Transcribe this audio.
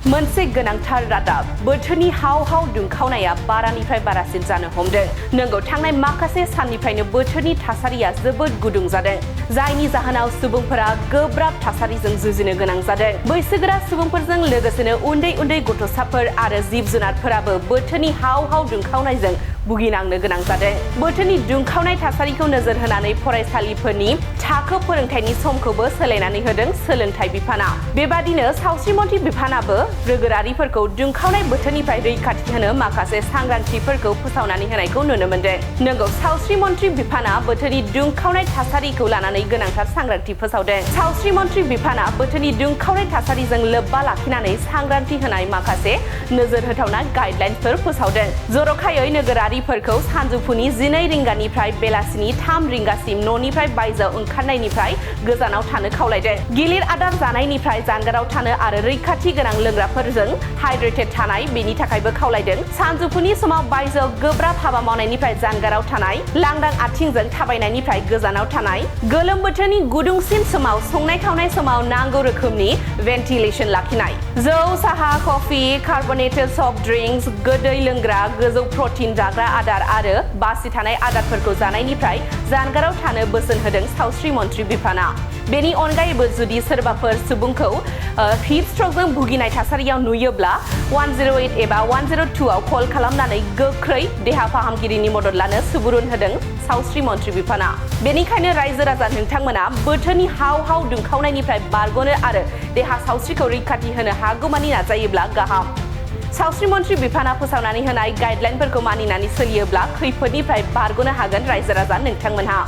मोनसे गोनांथार रादाब बोथोरनि हाव-हाव दुंखावनाया बारानिफ्राय बारासिन जानो हमदों। नंगौ थांनाय माखासे साननिफ्रायनो बोथोरनि थासारिया जोबोद गुदुं जादों, जायनि जाहोनाव सुबुंफोरा गोब्राब थासारिजों जुजिनो गोनां जादों। बैसोगोरा सुबुंफोरजों लोगोसेनो उन्दै-उन्दै गथ'साफोर आरो जिब-जुनारफोराबो बोथोरनि हाव-हाव दुंखावनायजों भुगिनांनो गोनां जादों। बोथोरनि दुंखावनाय थासारिखौ नोजोर होनानै फरायसालिफोरनि थाखो फोरोंथायनि समखौबो सोलायनानै होदों सोलोंथाइ बिफाना। बेबादिनो सावस्रि मन्थ्रि बिफानाबो नोगोरारिफोरखौ दुंखावनाय बोथोरनिफ्राय रैखाथि होनो माखासे सांग्रांथिफोरखौ फोसावनानै होनायखौ नुनो मोन्दों। नंगौ सावस्रि मन्थ्रि बिफाना बोथोरनि दुंखावनाय थासारिखौ लानानै गोनांथार सांग्रांथि फोसावदों। सावस्रि मन्थ्रि बिफाना बोथोरनि दुंखावनाय थासारिजों लोब्बा लाखिनानै सांग्रांथि होनाय माखासे नोजोर होथावना गाइडलाइनफोर फोसावदों। जर'खायै नोगोरारिफोरखौ सानजौफुनि 12 रिंगानिफ्राय बेलासिनि 3 रिंगासिम न'निफ्राय बायजोआव ओंखारनायनिफ्राय गोजानाव थानो खावलायदों। गिलिर आदार जानायनिफ्राय जानगाराव थानो आरो रैखाथि गोनां लोंग्राफोरजों हाइड्रेटेड थानाय बेनि थाखायबो खावलायदों। सानजौफुनि समाव बायजोआव गोब्राब हाबा मावनायनिफ्राय जानगाराव थानाय, लांदां आथिंजों थाबायनायनिफ्राय गोजानाव थानाय, गोलोम बोथोरनि गुदुंसिन समाव संनाय खावनाय समाव नांगौ रोखोमनि भेन्टिलेसन लाखिनाय, जौ, साहा, कफि, कार्बनेटेड सफ्ट ड्रिंक्स, गोदै लोंग्रा, गोजौ प्रटिन जाग्रा आदार आरो बासि थानाय आदारफोरखौ जानायनिफ्राय जानगाराव थानो बोसोन होदों सावस्रि मन्थ्रि बिफाना। बेनि अनगायैबो जुदि सोरबाफोर सुबुंखौ हिट स्ट्रकजों भुगिनाय थासारियाव नुयोब्ला 108 एबा 102 आव कल खालामनानै गोख्रै देहा फाहामगिरिनि मदद लानो सुबुरुन होदों सावस्रि मन्थ्रि बिफाना। बेनिखायनो रायजो राजा नोंथांमोना बोथोरनि हाव-हाव दुंखावनायनिफ्राय बारग'नो आरो देहा सावस्रिखौ रैखाथि होनो हागौमानि नाजायोब्ला गाहाम। सावस्रि मन्थ्रि बिफाना फोसावनानै होनाय गाइडलाइनफोरखौ मानिनानै सोलियोब्ला खैफोदनिफ्राय बारग'नो हागोन रायजो राजा नोंथांमोनहा।